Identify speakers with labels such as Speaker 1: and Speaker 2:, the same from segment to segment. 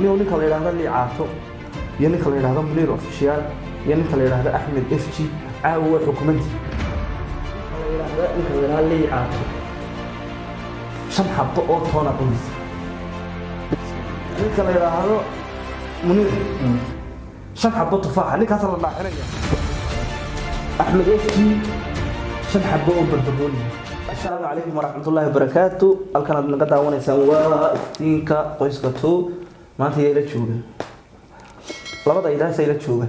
Speaker 1: Niyow, ninka la yidhaahdo Liicaato iyo ninka la yidhaahdo Muniir Official iyo ninka la yidhaahdo Axmed F G caawa waa xukumantii. Ninka la yidhaahdo Liicaato shan xabbo oo toona cunaysa, ninka la yidhaahdo Muniir shan xabbo tufaaxa, ninkaasa la dhaaxinaya, Axmed F G shan xabbo oo barbarooni. Asalaamu calaykum waraxmatullaahi wabarakaatu. Halkan aad naga daawanaysaan waa Iftiinka Qoyska Two. Maanta yaa ila jooga? Labada idaasa ila jooga.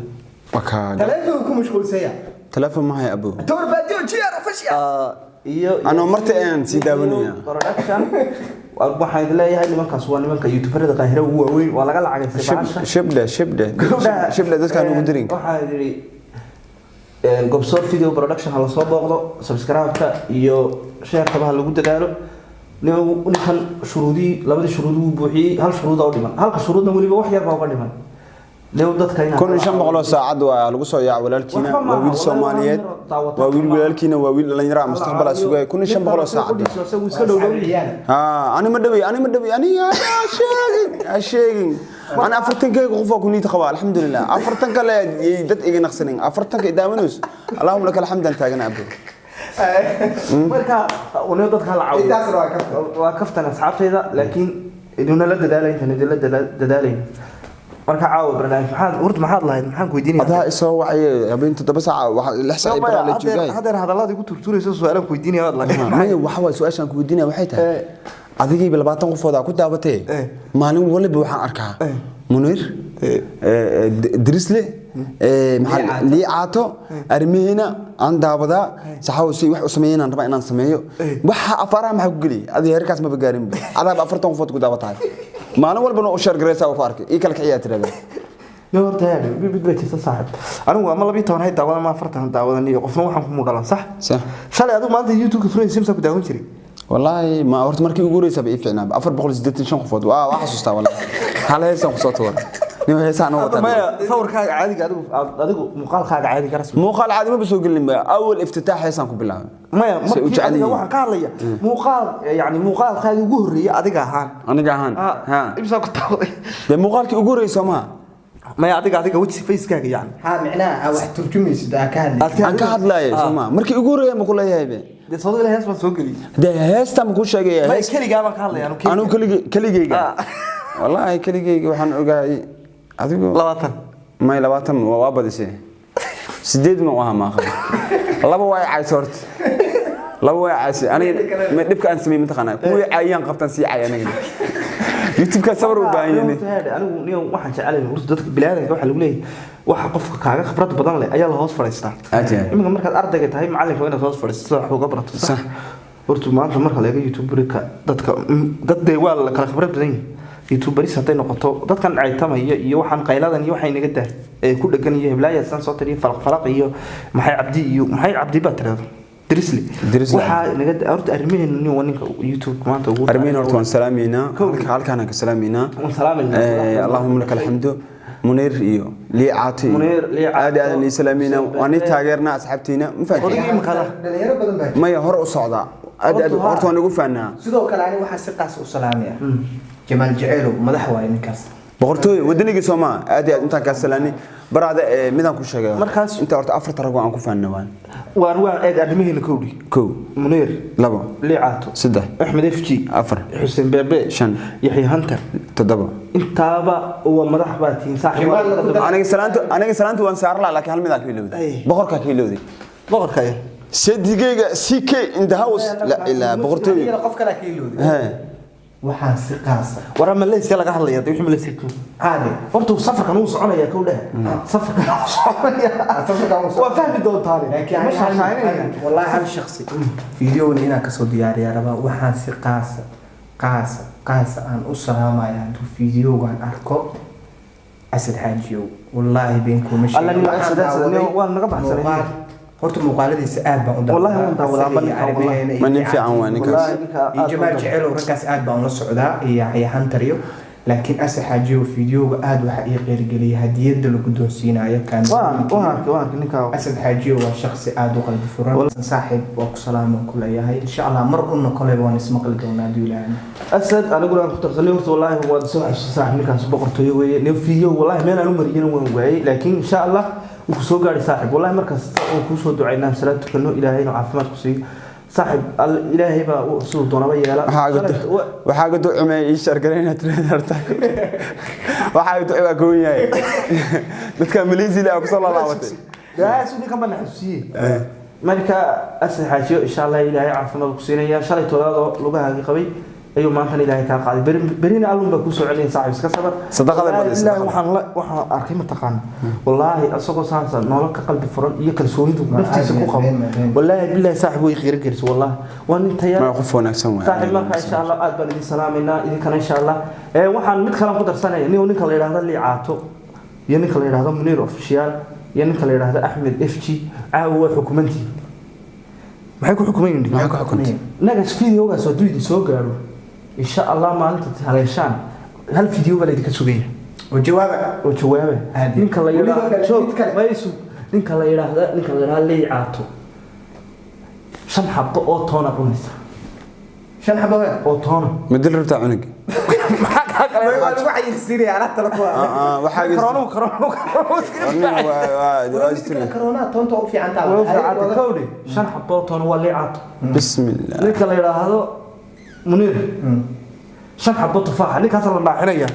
Speaker 2: Taleefon ku mashquulsanya.
Speaker 3: Telefoon ma hay, abo.
Speaker 2: Toor baadiyo jiyaar official.
Speaker 1: Iyo
Speaker 3: Anoo marti ayaan sii daawanaya.
Speaker 1: Production waxaan idin leeyahay, nimankaas waa nimanka youtuberada Qaahira ugu waaweyn, waa laga lacagaystay bahasha.
Speaker 3: Shibdhe, shibdhe, shibdhe, dadkaan ugu dirin.
Speaker 1: Waxaan idhi Gobsoor Video Production ha lasoo booqdo, subscribe-ka iyo share-kaba ha lagu dadaalo. Ninkan shuruudii, labadii shuruud wuu buuxiyey, hal shuruuda u dhiman, halka shuruudna weliba wax yar baa uga dhiman. New dadka inaa
Speaker 3: 1500 saacad waa lagu soo yaac walaalkiina.
Speaker 1: Waxba maaha,
Speaker 3: waa wiil
Speaker 1: wallahi
Speaker 3: Soomaaliyeed.
Speaker 1: waa daawata.
Speaker 3: Waa wiil walaalkiina, waa wiil dhalinyaro ah, mustaqbal sugaya. 1500 saacad.
Speaker 1: Isagu iska dhow dhow.
Speaker 3: Ha, ani ma dhawey, ani ma dhawey, ani ha sheegin, ha sheegin. Ani 40kayga qof waa ku niid qabaa, alxamdulilah. 40 kale yay dad iga naqsanin, 40ka idaawanayso, allahuma laka alxamdan taagan, abo.
Speaker 1: Marka new dadka la caawiyo.
Speaker 2: Intaasna waa kaftan.
Speaker 1: Waa kaftan, asxaabtayda, laakiin idinla la dadaalay intaan idinla dadaalayno. Marka caawa barnaamij maxaad horta maxaad lahayd? Maxaan ku weydiinaya?
Speaker 3: Adaa isoo wacay habeen 7 saac, 6 saac baraa la joogay.
Speaker 1: Hadeer hadallada igu turturayso, su-aalaan ku weydiinaya waad lahayd.
Speaker 3: Maya, waxa waay su-aashaan ku weydiinaya waxay tahay, adigayba 20 qofoodaa ku daabatee, maalin waliba waxaan arkaa Muniir Drisle maxaa Liicaato, arrimihiina aan daawadaa saxaw si wax u sameeyeen rabaa inaan sameeyo. Waxa afaaraha maxaa ku geliyay? Adiga heerkaas maba gaarin, adaaba 40 qofood ku daawatahay, maalin walbana u share garaysaa, waa ku arkay ii kala kiciyaa tirada.
Speaker 1: Yo, horta yaa mid bay jirta, saaxib. Anigu ama 12 hay daawadan ama 40 daawadan iyo qofna waxaan ku mudhalan, sax.
Speaker 3: Sax.
Speaker 1: Shalay adigu maanta YouTube-ka furaysa simsa ku daawan jiray.
Speaker 3: Wallaahi ma horta markii ugu horreysay ba ii fiicnaa, 485 qofood waa xasuustaa. Wallaahi hal heesaan kusoo tuuray, nin heesaan oo wataa.
Speaker 1: Maya, sawirkaaga caadiga, adigu muuqaalkaaga caadiga rasmi.
Speaker 3: Muuqaal caadi maba soo gelin ba, awal iftitaax heesaan ku bilaabay.
Speaker 1: Maya,
Speaker 3: Say u
Speaker 1: markii
Speaker 3: jecel
Speaker 1: adiga
Speaker 3: yihiin.
Speaker 1: Waxaan ka hadlaya muuqaal, yani muuqaalkaaga ugu horreeyay adiga ahaan.
Speaker 3: Aniga ahaan? Ha.
Speaker 1: Imsaa ku daawaday?
Speaker 3: Dee muuqaalkii ugu horreysay soo maha?
Speaker 1: Maya, adiga weji facekaaga yani.
Speaker 2: Ha, micnaha aa wax turjumaysid, aa ka hadlaysid.
Speaker 3: Aan ka hadlaaya soo maha? Markii ugu horreeyay ma ku leeyahay be?
Speaker 1: Dee soodila hees baan soo geliyay.
Speaker 3: Dee heestaan ma kuu sheegaya?
Speaker 1: Maya,
Speaker 3: Hees
Speaker 1: keligaa baan ka hadlaya anu.
Speaker 3: Anigu keligeyga?
Speaker 1: Ah.
Speaker 3: Wallaahi keligeyga waxaan ogahay adigu
Speaker 1: 20.
Speaker 3: May, 20 waa badisay, 8 ma u ahaa, maaqa laba waa caysa horta, laba waa caysay. Aniga ma dhibka aan sameeyey mataqaanaa? Kuwii caayaan qabtaan sii caay. Aniga YouTube-ka sabar u baahan yahay.
Speaker 1: Anigu anigu niyo waxaan jecelahay horta dadka bini'aadamka waxaa lagu leeyahay waxa qofka kaaga khibrad badan leh ayaa la hoos fadhiistaa.
Speaker 3: Aad iyo aad.
Speaker 1: Iminka markaad ardayga tahay, macalinka waa inaad hoos fadhiisato wax uga barato, sax.
Speaker 3: Sax.
Speaker 1: Horta maanta marka la eego youtuberka dadka dad dee waa la kala khibrad badan yihin. Youtuberis hadday noqoto, dadkan caytamaya iyo waxaan qayladan iyo waxay naga dah ee ku dhegan iyo heblaaya san soo tiriyo, falaq falaq iyo maxay cabdi iyo maxay cabdi baa tirahdo Drisli.
Speaker 3: Drisli.
Speaker 1: Waxaa naga horta arrimaheenu nin waa ninka YouTube maanta ugu
Speaker 3: Arrimiin horta waan salaamaynaa, halkaan ka salaamaynaa.
Speaker 1: Waan salaamaynaa.
Speaker 3: Allahumma laka alxamdu. Muniir iyo Liicaati iyo
Speaker 1: Muniir, Liicaato,
Speaker 3: aad iyo aad aan ii salaameynaa, waan ii taageernaa asxaabtiina, ma fahanteen?
Speaker 1: Odaygii imika
Speaker 2: Dhalinyaro badan baa
Speaker 3: Maya, hore u socdaa aad aad.
Speaker 1: Horta
Speaker 3: Horta waan igu faanaa.
Speaker 2: Sidoo kale ani waxaa si qaas u salaamaya Jamaal Jaceylow, madax waaye ninkaas.
Speaker 3: Boqortooy wadanigii Soomaa, aad iyo aad intaan kaa salaanay baraada. Midaan ku sheegay inta horta afarta rag oo aan ku faanna waan
Speaker 1: Waan waa eeg arrimaheena kowdhi.
Speaker 3: Kow.
Speaker 1: Muniir.
Speaker 3: Labo.
Speaker 1: Liicaato.
Speaker 3: Saddex.
Speaker 1: Axmed F G.
Speaker 3: Afar.
Speaker 1: Xuseen Beebe.
Speaker 3: Shan.
Speaker 1: Yaxya Hunter.
Speaker 3: Toddoba.
Speaker 1: Intaaba waa madax baa tihiin, saaxiib.
Speaker 3: Aniga salaanta waan saaran lahaa, laakiin hal midaan ka ilowday.
Speaker 1: Ay.
Speaker 3: Boqorkaa ka ilowday.
Speaker 1: Boqorka ya?
Speaker 3: Sadigeyga CK in the house, la ilaa boqortooy.
Speaker 2: Anigana qof kalaa ka ilowday.
Speaker 3: Hee.
Speaker 2: Waxaan si qaasa
Speaker 1: Waraa Malaysia laga hadlaya dee, wixii Malaysia jooga.
Speaker 2: Caadi.
Speaker 1: Horta safarkan wuu soconaya, kow dheh, safarkan wuu soconaya.
Speaker 2: Safarkan wuu soconaya.
Speaker 1: Waa fahmi doontaan.
Speaker 2: Laakiin
Speaker 1: ma shaashaaninaya.
Speaker 2: Wallahi hal shakhsi fideona inaan kasoo diyaariyaa rabaa. Waxaan si qaasa qaasa qaasa aan u salaamaya hadduu fideogan arko, Asad Xaajiyow, wallaahi been kuma sheegin.
Speaker 1: Alla nin
Speaker 2: Waxaan
Speaker 1: Asad, Asad,
Speaker 2: daawaday
Speaker 1: nin waa naga baxsanay.
Speaker 2: Horta muuqaaladiisa aad baan u daawadaa.
Speaker 1: Wallahi waan daawadaa,
Speaker 2: Asaga iyo
Speaker 1: ninka, wallahi.
Speaker 2: Arrimaheena iyo
Speaker 3: Ma nin fiican waa ninkaas.
Speaker 1: Wallahi ninka
Speaker 2: iyo
Speaker 1: aad
Speaker 2: Jamaal
Speaker 1: baan u
Speaker 2: Jecelow, raggaas aad baan ula socdaa, iyo Yaxya Hunter iyo Laakiin Asad Xaajiyo videoga aad waxa ii qeyrgeliyay hadiyada la guddoonsiinayo.
Speaker 1: Waan waan arkay, waan arkay ninkaa.
Speaker 2: Asad Xaajiyo waa shaqsi aad u qalbi furan. Saaxiib, waa ku salaamo ku leeyahay. Insha Allah mar una koleyba waan ismaqli doonaa hadduu Ilaahay.
Speaker 1: Asad aniguna aan ku tarsanay horta. Wallaahi waad soo xasuusay saaxiib, ninkaas boqortooyo weeye. Nin video wallaahi meel aan u mariyana waan waayey, laakiin insha Allah wuu ku soo gaadhay saaxiib. Wallaahi markasta oo kuu soo ducaynaa, salaad tukano, Ilaahay inuu caafimaad ku siiyo saaxiib. Ilaahay baa siduu doonaba yeela.
Speaker 3: Waxaa ga ducumee ii shargarayna tirada horta. Waxaa ga ducumee waa goon yahay dadka Malaysia la ku soo laalaabatay.
Speaker 1: Gaas ninkan baan xasuusiyey. Marka Asad Xaajiyo, insha Allah Ilaahay caafimaad ku siinaya. Shalay toodaadoo lugahaagii qabay ayuu maantana Ilaahay kaa qaaday. Berina allun baa kuu soo celinaya saaxiib, iska sabar.
Speaker 3: Sadaqada
Speaker 1: Wallaahi
Speaker 3: badi,
Speaker 1: billaahi.
Speaker 3: sadaqada.
Speaker 1: Waxaan arkay, mataqaana, wallaahi isagoo saasa nolol ka qalbi furan iyo kalsoonidu naftiisa ku qabo. Wallaahi billaahi saaxiib way qiiro gelisay. Wallaahi waa nin taya.
Speaker 3: Ma qof wanaagsan waay.
Speaker 1: Saaxiib, marka insha Allah aad baan idin salaamaynaa idinkana insha Allah. Waxaan mid kale ku darsanaya ninka la yidhaahdo Liicaato iyo ninka la yidhaahdo Muniir Official iyo ninka la yidhaahdo Axmed F G. Caawa waa xukumantii. Maxay ku xukuman yihiin?
Speaker 3: Maxay ku xukuntay?
Speaker 1: Nagas videogaas hadduu idin soo gaaro, insha Allah maalinta haleeshaan hal video baa laydinka sugaya.
Speaker 2: Oo jawaaba.
Speaker 1: Oo jawaaba.
Speaker 2: Aad.
Speaker 1: Ninka la
Speaker 2: Weliba
Speaker 1: yidhaahdo
Speaker 2: mid
Speaker 1: joog
Speaker 2: kale.
Speaker 1: maysu, ninka la yidhaahdo Liicaato shan xabo oo toona cunaysa.
Speaker 2: Shan xabo hee?
Speaker 1: Oo toona.
Speaker 3: Ma dil rabtaa cunug?
Speaker 2: Waa lagu cayilsiinaya alaabta la kuwa.
Speaker 3: Waxaa
Speaker 1: Koronu koronu koronu.
Speaker 2: Corona toonta u fiican tahay.
Speaker 1: Waa fiican kowdhi. Shan xabo oo toona waa Liicaato.
Speaker 3: Bismillah.
Speaker 1: Ninka la yidhaahdo Muniir shan xabo tufaaxa, ninkaas la dhaaxinaya.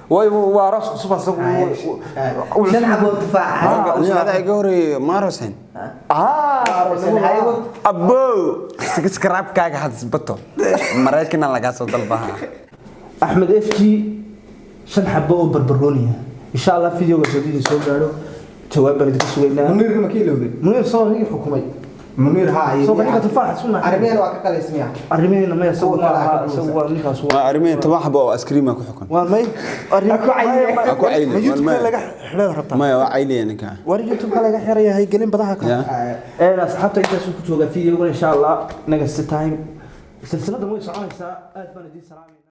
Speaker 1: Way waa ras cusub asagu.
Speaker 2: Shan xabo tufaax.
Speaker 3: Nin adaa iga horeeyay maarosen.
Speaker 1: Ah.
Speaker 3: Abow, subscribe-kaaga hadisbato, Maraykana lagaa soo dalbaha.
Speaker 1: Axmed F G shan xabo oo barbarooniya. Insha Allah videoga soo idin soo gaadho, jawaab baan idinka sugaynaa.
Speaker 2: Muniir ma kiilowday?
Speaker 1: Muniir soo nigi xukumay.
Speaker 2: Muniir ha.
Speaker 1: Soo ninka tufaaxa sunna.
Speaker 2: Arrimeen waa ka qalaysmiya.
Speaker 1: Arrimaheena maya, isagu
Speaker 2: Kuwa
Speaker 1: ma
Speaker 2: kale
Speaker 1: aha.
Speaker 2: ha ka
Speaker 1: Isagu waa ninkaas waa
Speaker 3: Waa arrimeen 10 xabo oo askriima ku xukun.
Speaker 1: Waa may.
Speaker 2: Ha ku cayile.
Speaker 3: Ha ku cayile.
Speaker 1: Ma YouTube
Speaker 3: Maya.
Speaker 1: laga xidhay rabtaa?
Speaker 3: Maya, waa cayliya ninka.
Speaker 1: War YouTube laga xirayahay gelin badaha kale.
Speaker 3: Ya.
Speaker 1: Asxaabta, intaas ku jooga videoga. Insha Allah next time silsiladan way soconaysaa. Aad baan idin salaamayna.